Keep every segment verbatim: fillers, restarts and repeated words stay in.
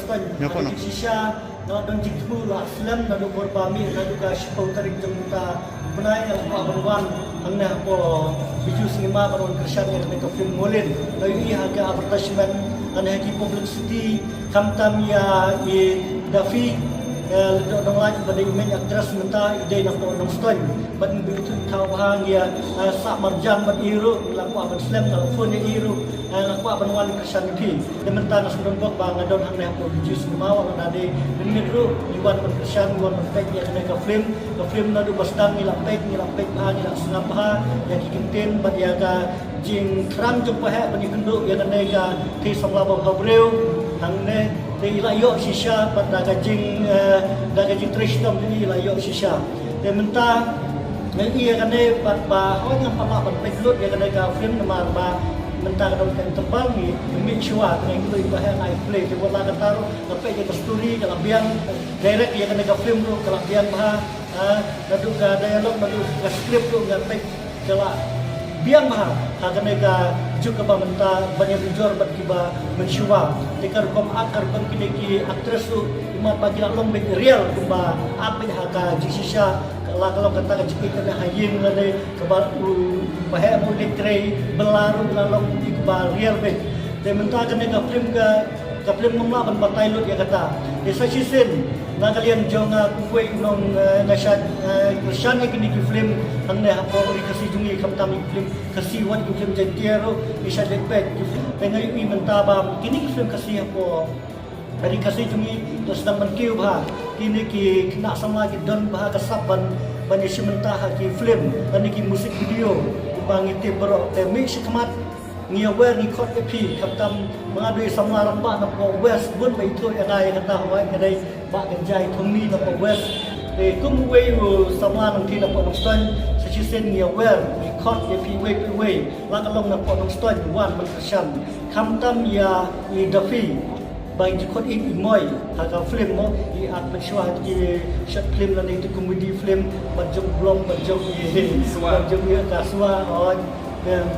Shisha nga la don jingthmu la slem naduh por ba mih naduh ka shiphew tarik jong uta u bnai, nga la kwah ban wan hangne hapoh Bijou Cinema ban wan kyrshan ïa kane ka film Molin. Nga ïohi ha ka advertisement, hangne ha ki publicity, khamtam ïa i Daffy, eh, Lyngdoh Nonglait ba dei i main actress mynta, i dei na hapoh Nongstoiñ. Bad ngi bit ïa u thaw bha ïa, eh, Sah Marjan bad i ruh, nga la kwah ban slem, nga la phone ïa i ruh, eh, nga la kwah ban wan kyrshan ïa phi. Te mynta nga sngewdon bok ba nga don hangne hapoh Bijou Cinema, wat la da dei minit ruh ngi wan ban kyrshan, ngi wan ban peit ïa kane ka film. Ka film naduh ba sdang ngi la peit, ngi la peit bha, ngi la sngap bha ïa ki kyntien bad ïa ka jingthrang jong paheh ban ïakynduh ïa kane ka thei samla babha briew hangne. Te i la ïoh shisha bad da ka jing, eh, da ka jingtrei shitom jong i la ïoh shisha. Te mynta nga ïohi ïa kane bad ba hooid ngam pat lah ban peit lut ïa kane ka film namar ba mynta ka don ka interval, ngi mih shuwa, te nga ïakynduh ïa paheh nga ai play. Te wat la kata ruh nga peit ïa ka story ka la biang, direct ïa kane ka film ruh ka la biang bha. Ah, naduh ka dialogue, naduh ka script ruh nga peit ka la biang bha ha kane ka juk kaba mynta ban ïanujor bad kiba mynshuwa. Te ka rukom act, ka rukom kine ki actress ruh, imat ba ki la long beit real kumba act beit ha ka jingshisha. Ka la ka long kata ka jingïeit kane ha ïing lane kaba u paheh ba u leit trei bylla ruh la long kumba real beit. Te mynta kane ka film ka Ka film ngam lah ban batai lut ïa kata. Te sa shisien na ka liang jong nga, ah, kumwei u nong, eh, nga shait, eh, kyrshan ïa kine ki film hangne hapoh ri Khasi jong ngi, khamtam ïa ki film Khasi wat ki film Jaiñtia ruh ngi shait leit peit. Te nga ïohi mynta ba kine ki film Khasi hapoh ri Khasi jong ngi ki sdang ban kiew bha. Kine ki khynnah samla ki don bha ka sap ban, ban ïashim bynta ha ki film lane ki music video ba ngi tip baroh. Te mih shakhmat ngi ïawer ngi khot ïa phi, khamtam ma nga dei samla rangbah napoh West, bun ba ithuh ïa nga ïa kata, hooid nga dei Bah Kynjai Thongni napoh West. Te kum uwei u samla nongthied napoh Nongstoiñ, sa shisien ngi ïawer ngi khot ïa phi uwei pa uwei, la ka long napoh Nongstoiñ, wan ban kyrshan. Khamtam ïa i Daffy ba ngi ju khot ïa i Moi ha ka film mo, i act mynshuwa ha ki short film lane ki comedy film, bad jong Blom, bad jong i Hin, bad jong i Kaswa, hooid. Em,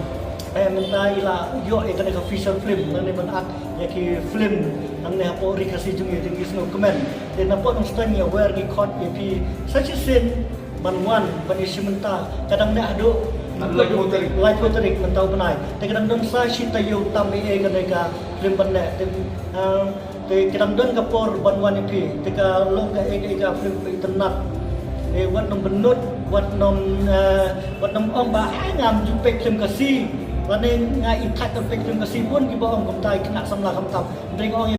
eh, mynta i la ïoh ïa kane ka feature film, lane ban act ïa ki film hangne hapoh ri Khasi jong ngi, te ngi sngewkmen. Te napoh Nongstoiñ ngi ïawer ngi khot ïa phi sa shisien ban wan ban ïashim bynta, ka dang neh haduh laiphew tarik, laiphew tarik mynta u bnai. Te ka dang don sa shi taïew tam ei ei kane ka film ban neh. Te, eh, Te ki dang don ka por ban wan ïa phi, te ka long kaei kaei ka film ba itynnat. Te wat nym bynnud, wat nym, eh, wat nym ong ba, "Ai, ngam ju peit film Khasi." Lane nga ïeit ban peit film Khasi, bun kiba ong kumta, i khynnah samla khamtam. Hynrei nga ong